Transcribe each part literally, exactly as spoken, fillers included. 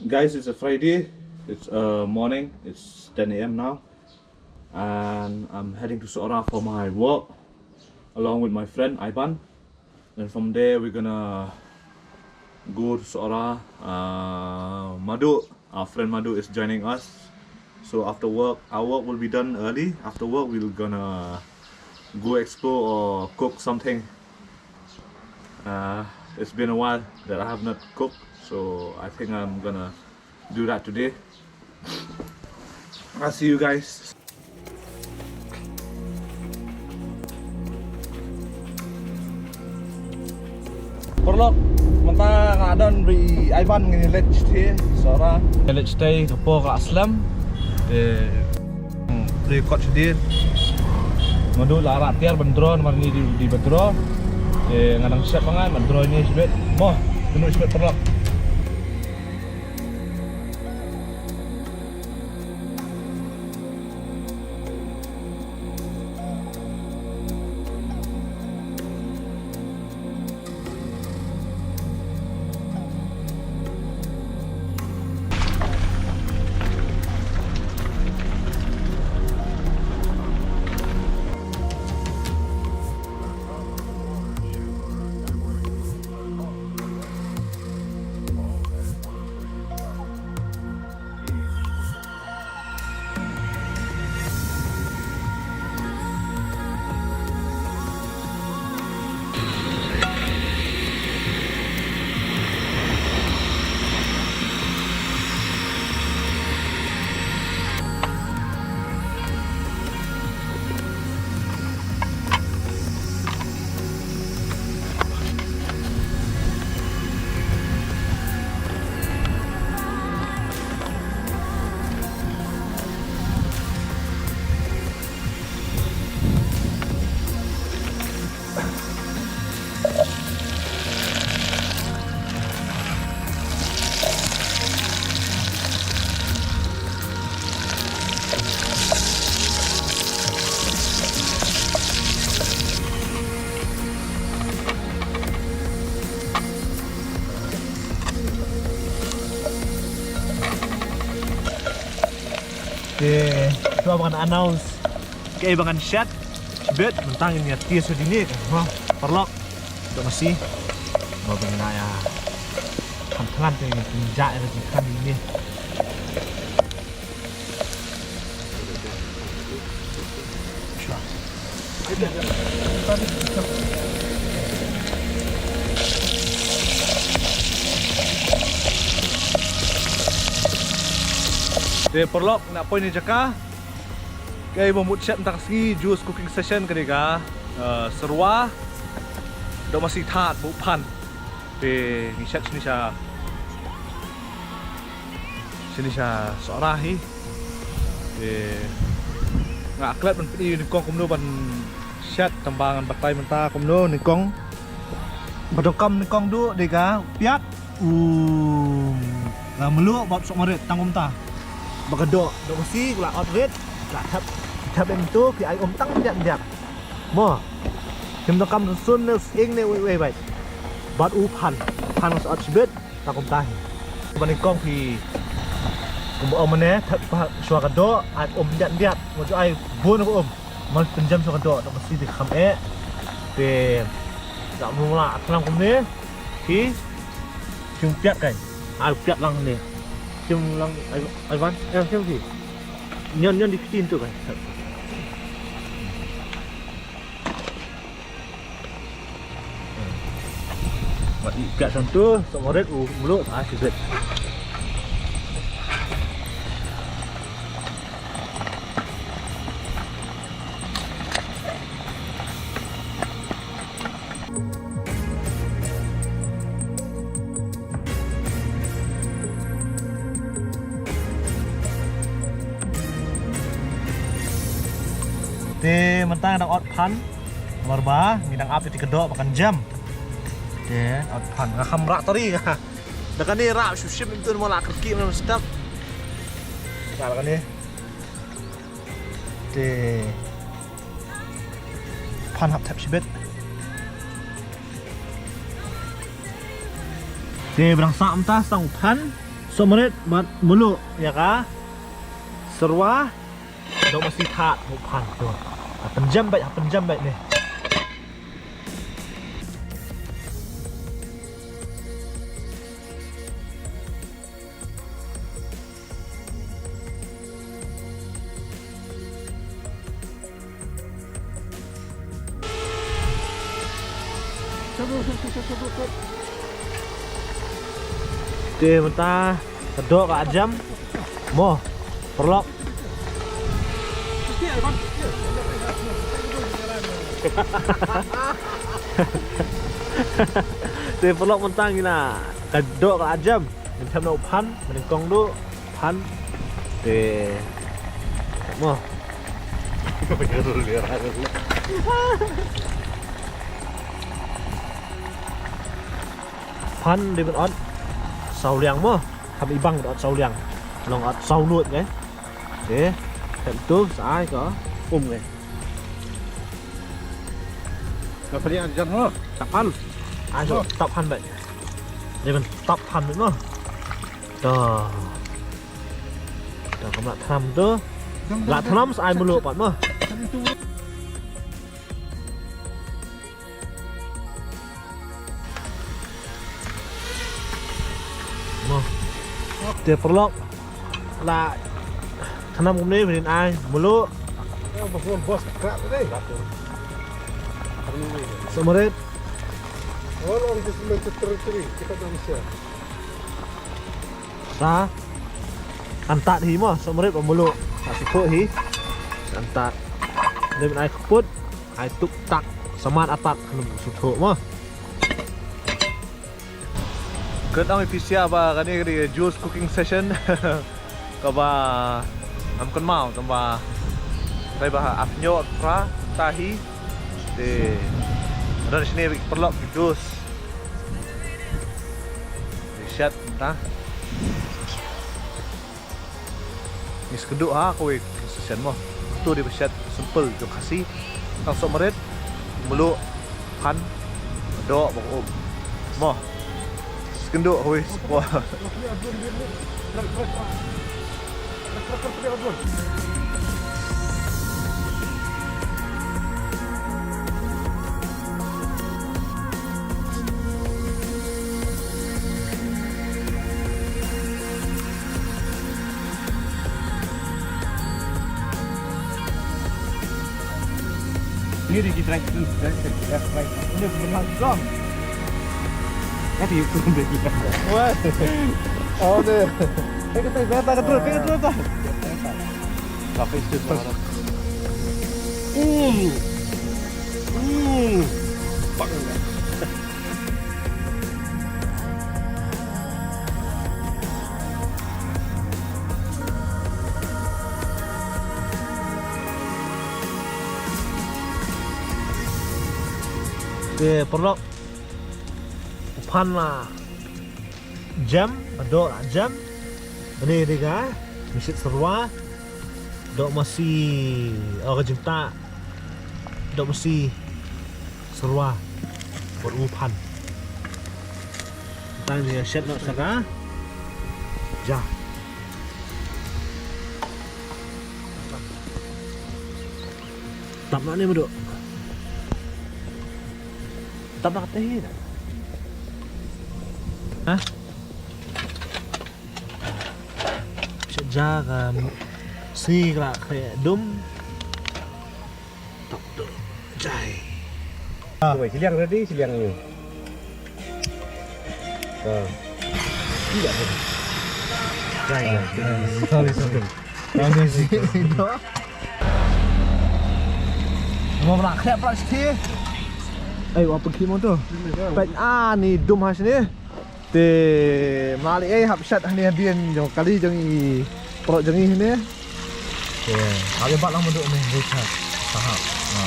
Guys, it's a Friday. It's uh, morning. It's ten a m now. And I'm heading to Sohra for my work along with my friend Ivan. And from there, we're gonna go to Sohra. Uh, Madu, our friend Madu is joining us. So after work, our work will be done early. After work, we're gonna go explore or cook something. Uh, it's been a while that I have not cooked, so I think I'm gonna do that today. I'll see you guys. Paralok, mynta nga don bad i Ivan ngi leit shatei Sohra. Ngi leit shatei ka por ka la slem. Te Pre kot sdie. Madu la rah tiar ban draw namar ni di, di ban draw. Te nga dang shet ba ngan ban draw ni shibit. Mo, tunu shibit paralok. Te, shuwa ba ngan announce kaei ba ngan shet, shibit, mynta ngin ïa test ïa kine, ha, paralok. Doh masi. Ba ngin ïa, kham khlan te ngin jah ïa ki kham ïa kine. Te paralok, na poi ne jaka. Kaei ba mut shet mynta ka sngi, juice cooking session, ka dei ka, eh, syrwa. Doh masi, thad bad u phan. Te ngi shet shane sha, shane sha Sohra hi. Te nga klet ban pyni nyngkong kumno ban shet, tang ba ngan batai mynta kumno nyngkong. Ba donkam nyngkong duh dei ka piat, u, la mluh bad sohmarit tang kumta. Ba ka doh, doh masi, la ot rit, la thep, thep em tu, phi ai um tang biat biat. Mo. Phim donkam rynsun ne u sying ne uei uei bad. Bad u phan, phan nga sa ot shibit. Ta kumta hi. Ba nyngkong phi kumba ong mane, thep shuwa ka doh, ai um biat biat. Mo, ju ai bun ba um. Mo, pynjem shuwa ka doh, doh masi te kham eh. Te, da mula atlang kumne. Phi, phi piat kai. Ai piat lang ne. Phi lang, ai, ai ban, eh, phi. Nyon, nyon di phi tin tu kai. Wat i piat santu, sohmarit u mluh, ah, sibet. Te mynta nga dang ot phan. Namar ba ngi dang ap ïa ka doh ba kan jem. Te ot phan nga kham rah tari nga. Da kane rah shu shim tu mo la kyrkieh mo step. Nga la kane. Te phan hap thep shibit. Te ba dang sah mynta sa u phan. Sohmarit bad mluh ïa ka syrwa. Doh masi thad, u phan to. Ha pynjem beit, ha pynjem beit ne. Te mynta ka doh ka jam. Mo, paralok. Te paralok mynta ngi na ka doh ka jam. Ngin them noh u phan, mynta kong duh phan. Te mo. Phan dei ban ot saw liang mo. Kham ibang ot saw liang. Long ot saw lut ngai. Te them tu sa ai ko um ngai. Ka phan ïa jan ho. Tap phan. Ai so tap phan beit. Dei ban tap phan beit mo. To. To kam lah thnam tu. Lah thnam sa ai mluh pat mo. Mo. Te paralok. Lah thnam kumne, phin ai mluh. Sohmarit. All of this is my territory. Kita dah share. Sa. Kan tad hi mo, sohmarit ba mluh. Sa sukhuh hi. Kan tad. Dei ban ai kput. Ai tuk tak. Samat atat. Kan sukhuh mo. Kynmaw ïa phi sha ba kane ka dei juice cooking session. Kaba ngam kynmaw tang ba. Trai ba ap ñiuh pra ta hi. Te. Ran shane ki paralok ki juice. Te shet ta. Ngi sngewthuh ha kawei ka session mo. Kato dei ba shet simple jong Khasi. Tang sohmarit, mluh, phan, doh bad um. Mo. Sngewthuh kawei sport. Ni di kita itu, kita itu, kita itu. Ini benar dong. Kan itu benar. Wah. Oh deh. Eh, kita, kita, kita, kita, kita. Tapi itu. Hmm. Hmm. Bang. Te paralok, u phan la jem, doh la jem. Bad ne dei ka masi syrwa. Doh masi, oh, ka jingtah. Doh masi syrwa. Bad u phan. Tang ïa shet noh sa ka ja. Tap noh ne madu. Tap noh te hi na. Ha? Shet ja ka sngi ka la khreh dum. Tap tu. Jai. Ah. Wei, siliang ready, siliang ni. Ah. Tidak ready. Jai, jai. Sorry, sorry. Sorry, sorry. Mo bra khreh bra sikhi. Ai, wa pekhi mo tu. Pek ani dum ha sini. Te mali ei hap shat hani hadien jong kali jong i pro jong i hini. Te ale bat lang madu ni, bochat. Sahap. Ha.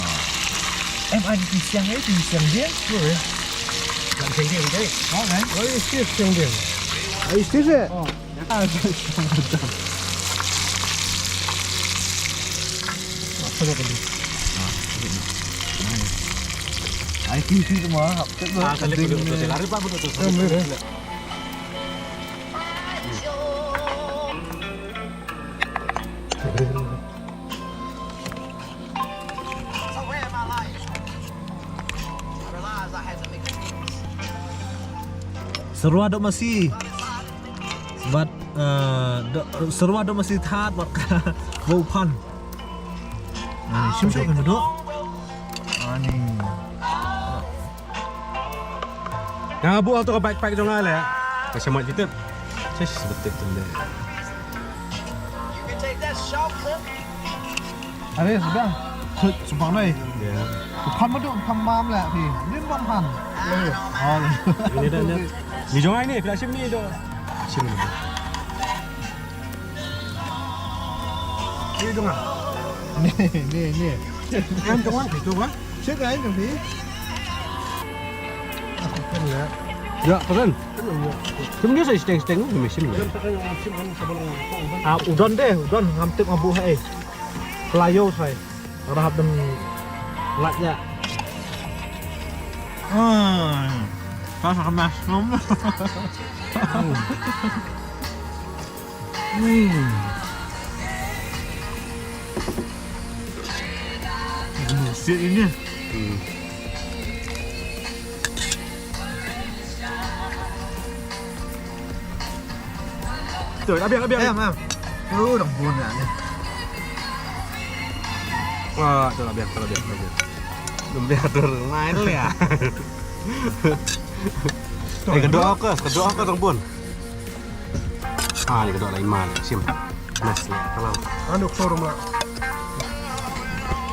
Em ai ti siang ei, ti siang dien. Oi. Siang dien dei. Oh, kan? Oi, siang dien. Ai, siang dien. Oh. Ai, ti ti tu mah. Ah, kali tu tu. Lari pa tu tu. Lari. Syrwa doh masi. Bad, eh, doh, syrwa doh masi thad bad ka baphan. Hmm, shim shim kan doh. Ani. Nga buh hangto ka backpack jong nga leh. Ka shamat jitep. Shish, jitep tu leh. Are, sudah. Sumpang noi. Ya. Phan madu, phan mam leh phi. Lim pam phan. Oh. Ini dah, dah. Ni jong ai ni, phi la shim ni jong. Shim ni. Ni jong ah. Ni, ni, ni. Kan jong ah, itu ah. Shim ai jong phi. Ya, pasan. Sim dia sa steng-steng, sim, sim. Ah, udon deh, udon ngam tip ngabu hai. Pelayo sai. Rahap dem lat ya. Ah, pas makan mushroom. Hmm. Bullshit ini. Hmm. Tu, abiang, abiang. Em, em. Tu dah bun dah ni. Ah, tu abiang, tu abiang, tu abiang. Abiang tu main lah ya. Eh, kedok aku, kedok aku tang bun. Ah, ni kedok lai mal, sim. Nas ni, kalau. Anu, showroom lah.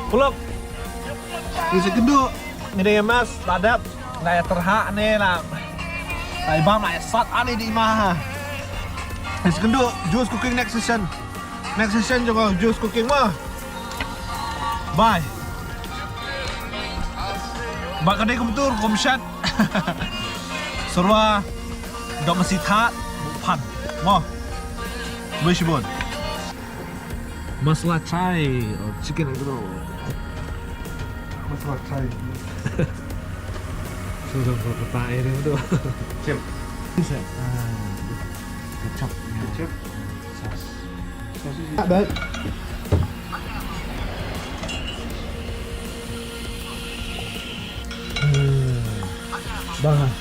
Kulok. Ni si kedok. Ni dia mas, padat. Lai terhak ni lah. Lai bam lai sat ani di mah. Ni si kedok, Juice Cooking next session. Next session jong Juice Cooking mah. Bye. Ba ka dei kumtur kumshat. Syrwa doh masi thad, buh phan. Mo. Bye shibun. Masala chai or chicken egg roll. Masala chai. Sudah berpeta air itu. Siap. Ah, kecap. Kecap. Sos. Sos isi. Ada. Hmm. Bah.